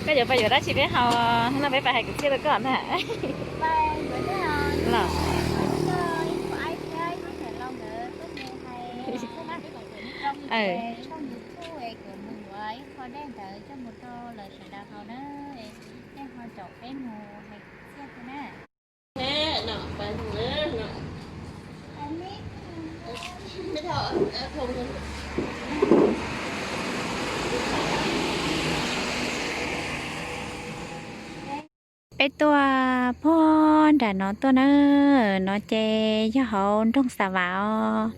Koj yuav pais yuav dab tsi peb haus? Hnub no peb pais hais kwv txhiaj rau koj na. Los. Peb tuaj puag nram no tuaj na, no ces yog hauv nroog Xav Vam os.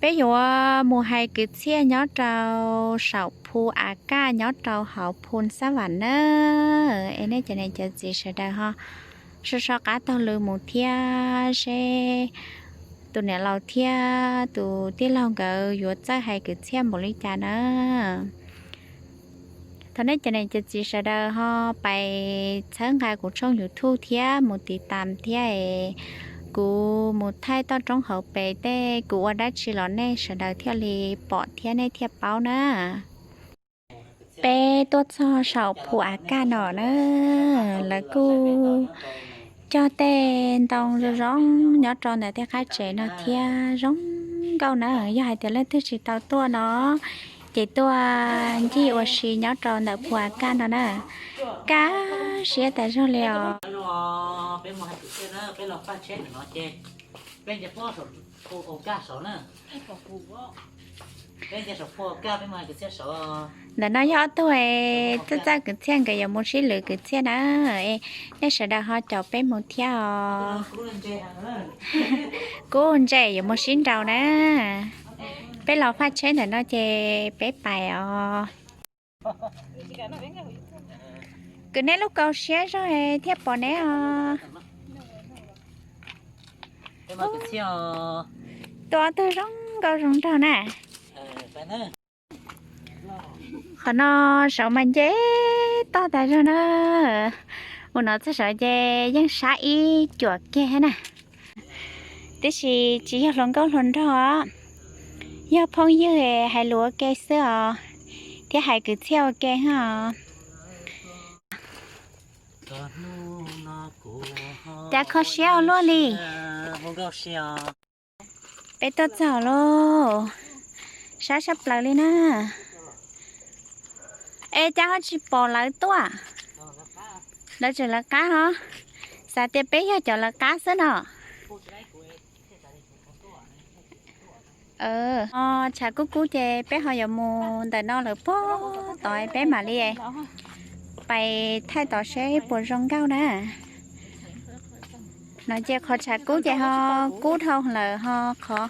Peb yuav mus hais kwv txhiaj nyob rau saum phu Av Kaj nyob rau hauv phu Xab Vam na. Es nej cov niam cov txiv sawv daws ho so so qab taug lw mus thiab seb tus niam laus thiab tus tij laug nkawd yuav txawj hais kwv txhiaj npaum li cas na. Thov nej cov niam cov txiv sawv daws ho pais txhawb nqa kuv tshooj YouTube thiab mus tiv tam thiab es kuv mus thaij toj roob hauv pes tej kuv ua dab tsi los nej sawv daws thiaj li pom thiab nej thiaj paub na. Peb tuaj txog saum phu Av Kaj no na, lawv kuj cog tej ntoo zoo zoo nyob rau ntawm tej qab tsev no thiab zoo nkauj na. Yog hais tias leej twg tsis tau tuaj no ces tuaj ncig ua si nyob rau ntawm phu Av Kaj no na. Kaj siab tas zog li os. Ntawm no yog ob tug txawj txawj kwv txhiaj nkawd yuav mus sib lwv kwv txhiaj na. Nej sawv daws ho caum peb mus thiab os. Kub ntse yuav mus sib nraus na. Peb los faj tsheb ntawm no ces peb pais os. Kwv neb lub kaus siab zog thiaj pom neb os. Tua ob tug zoo nkauj zoo nraug na. Qhov no saud mas nce toj tas zog na. Mus no txog saud ces yeej sab ib cuam kiag na. Tiam sis tsis yog hluas nkauj hluas nraug os, yog phooj ywg hais lus ua ke xwb os, thiab hais kwv txhiaj ua ke os. Cas kho siab ua luaj li. Peb tuaj txog lauj, sab sab plaws li na. Es cas ho tsis pom lawv tuaj? Lawv tseem lawv qab ho. Xav tias peb yog cov lawv qab xwb no. Tshav kub kub ces peb ho yuav mus ntawm no lawm puag tod peb mam li pais thaij tod seb puas zoo nkauj na. No ces qhov tshav kub ces ho kub dhau lawm ho qhov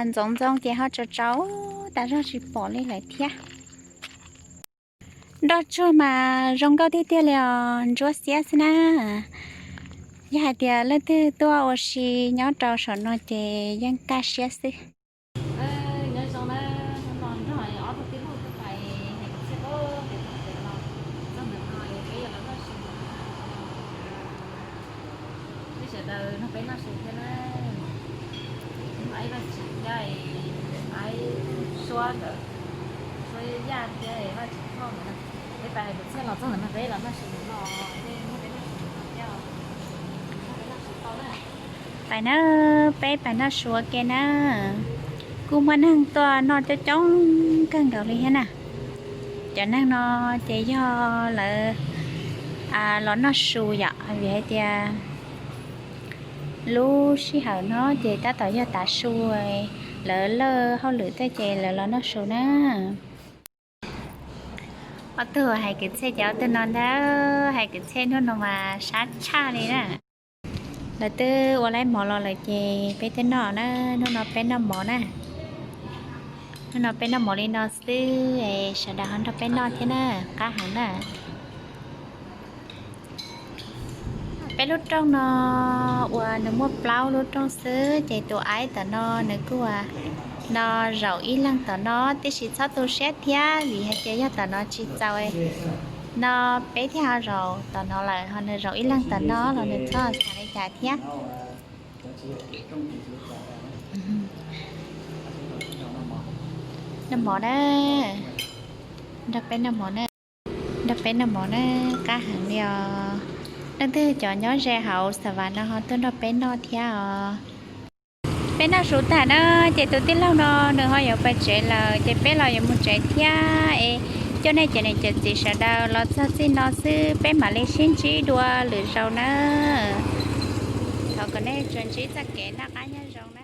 ntxoov ntxoo ces ho tsaus tsaus tas zog tsis pom li lawm thiab. Nroj tsuag mas zoo nkauj tiag tiag li os, ntsuab xiab xwb na. Yog hais tias leej twg tuaj ua si nyob rau saum no ces yeej kaj siab xwb. Peb sawv daws nrog peb noj su thiab na. Ib vaj tsim thiab, aib suab ntawd, suab yaj thiab vaj tsim thoj ntawd na. Peb pais hais kwv txhiaj los txog ntawm no peb los noj su no, peb noj su no thiab. Pais na, peb pais noj su ua ke na. Kuj muaj neeg tuaj noj coob coob kawg nkaus li thiab na. Cov neeg no ces yog lawv los noj su yom, vim hais tias lub sij hawm no ces tab tom yog tav su, lawv lawj hauj lwm tej ces lawv los noj su na. Ob tug hais kwv txhiaj ces ob tug no ntag, hais kwv txhiaj hnub no mas sab tshaj li na. Lawv twb ua laib mov los lawm ces peb twb noj na, hnub no peb noj mov na. Hnub no peb noj mov li no xwb, sawv daws ho nrog peb noj thiab na, qab heev na. Peb lub rooj no uas nws muaj plaub lub rooj xwb ces tus aib tom no nws kuj no zaum ib leeg tom no, tiam sis txhob tu siab thiab vim hais tias yog tom no tsis txaus no peb thiaj ho zaum tom no lawm, ho nws zaum ib leeg tom no los nws txhob xav li cas thiab. Noj mov na, nrog peb noj mov na. Nrog peb noj mov na, qab heev li os. Leej twg cov nyob ze hauv Xav Vas no ho tuaj nrog peb noj thiab os. Peb noj su tag na, ces tus tij laug no nws ho yuav pais tsev lawm, ces peb los yuav mus tsev thiab es coj nej cov niam cov txiv sawv daws los txog txij no xwb, peb mam li sib ntsib dua lwm zaus na. Thov kom nej tsuas ntsib txoj kev noj qab nyob zoo.